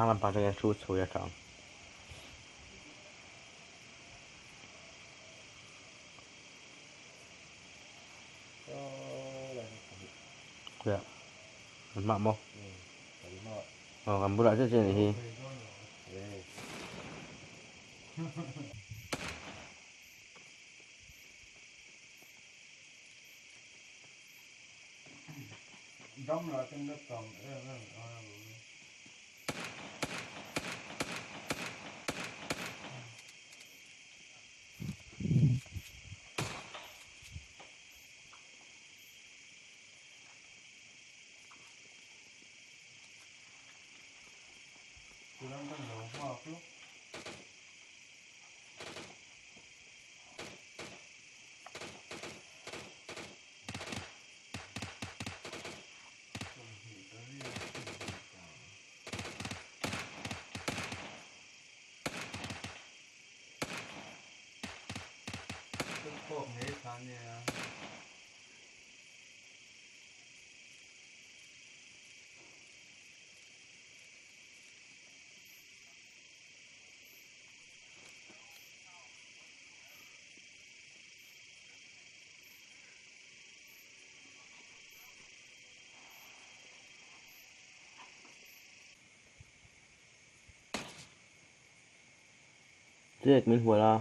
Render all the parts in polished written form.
Thlang lampang atangin hrut chho ila tha ang. Khawiah kan hmah maw? Aw kan bulah chiah chiah a nih hi. Cake min hual a.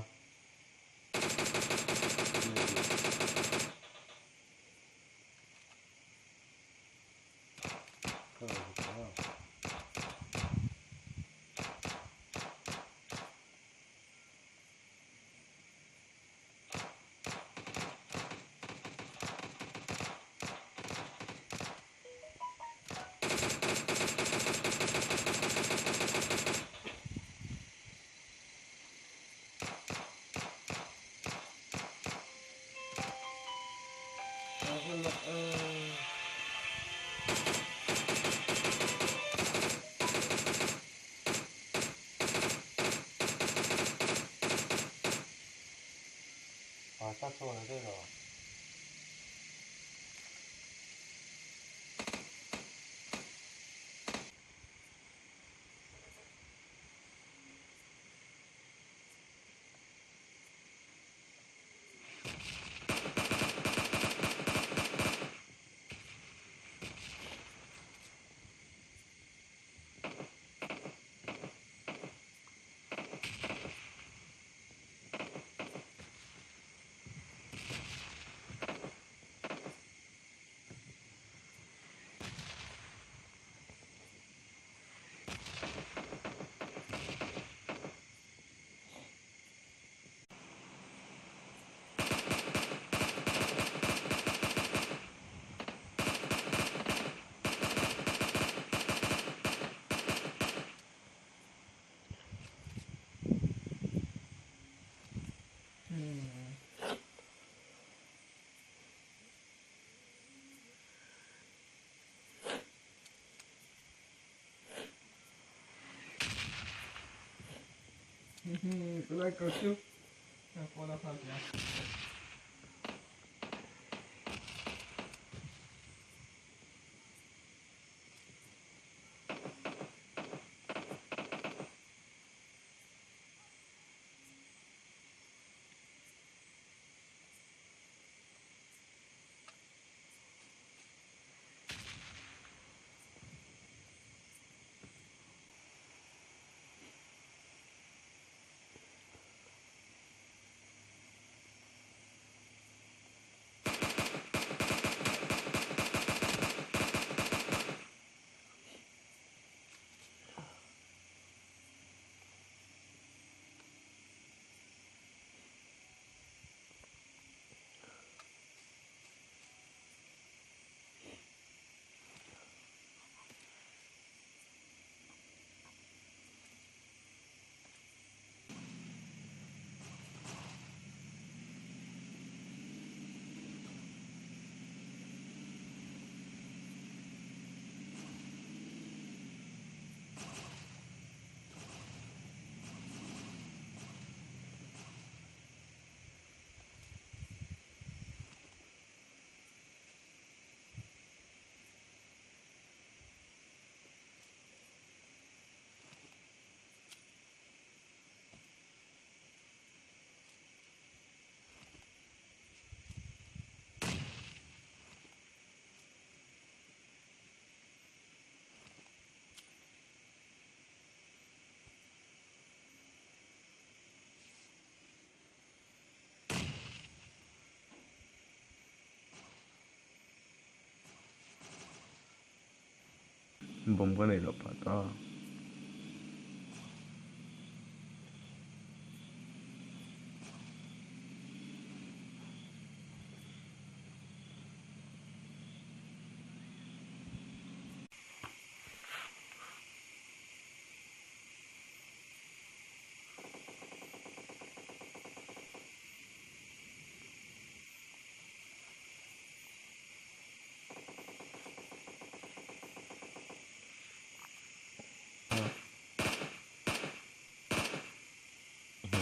Bomb ka neih loh phah ta.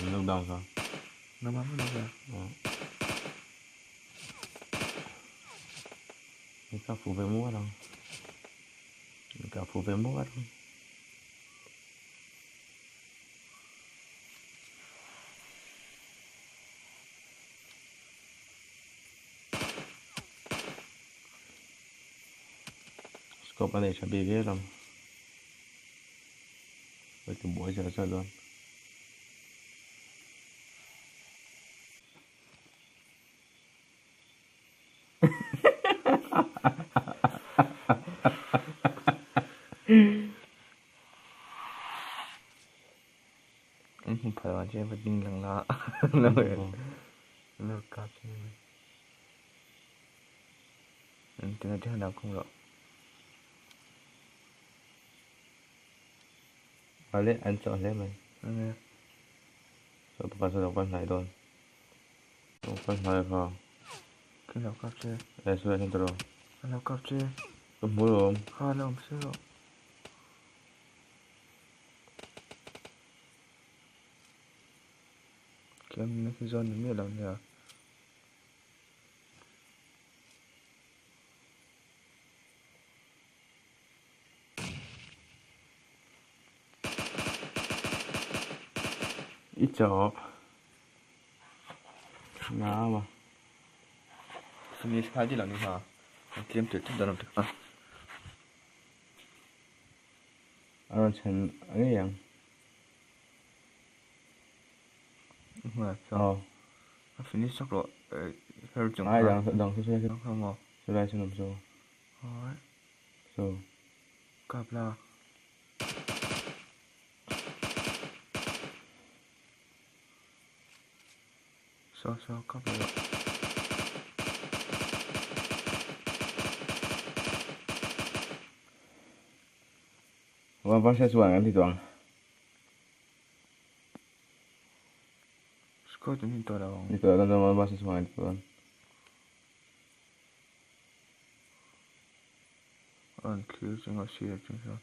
Knockdown kha. Nama mana kha. Ka fu ve mu ang. Ka fu ve mu ang. Scope a nei tha bik viau ang. Hei ti buai zar zar dawn. An hmu phal vang che va ding lang la. Lo kap che ni mai. An tina te han khung rawh. Vale an chawh hle mai. Saw pakhat saw lo kal hnai dawn. Lo kal hnai kha. Ka lo kap che. E saw hian tawh lo. Ka lo kap che. Ka hmu lawm. Kha la awm si rawh. Khian na khi zawn ni miah lo nia. I chawh na ma. Finish nghal dil ang ni ha. An tlem tir tlat dawn ang te kha. A rawn chhan ngei ang. Aw. A finish sak rawh her chung kha. Ai dang dang saw dang kha maw. Saw lai sawn awm saw. Alright. Saw. Kap la. Saw saw kap la rawh. One versus one kan ti tawh ang. Squad an ni tawh lo ang. Ni tawh lo chuan one versus one an ti tawh ang. An thlir chunga sir atang hian.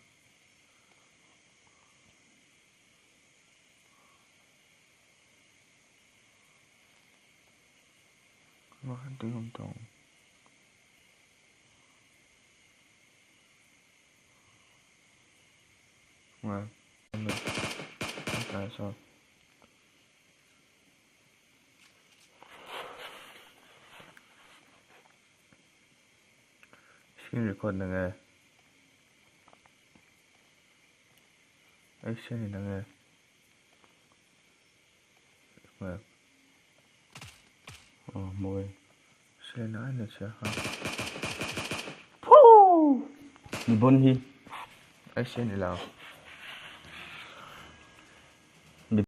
Amah hian tui awm tawh ang. Screen record na nge action in na nge Oh, mawi. Sena na siya ha. Ni bon hi. Action ni lang.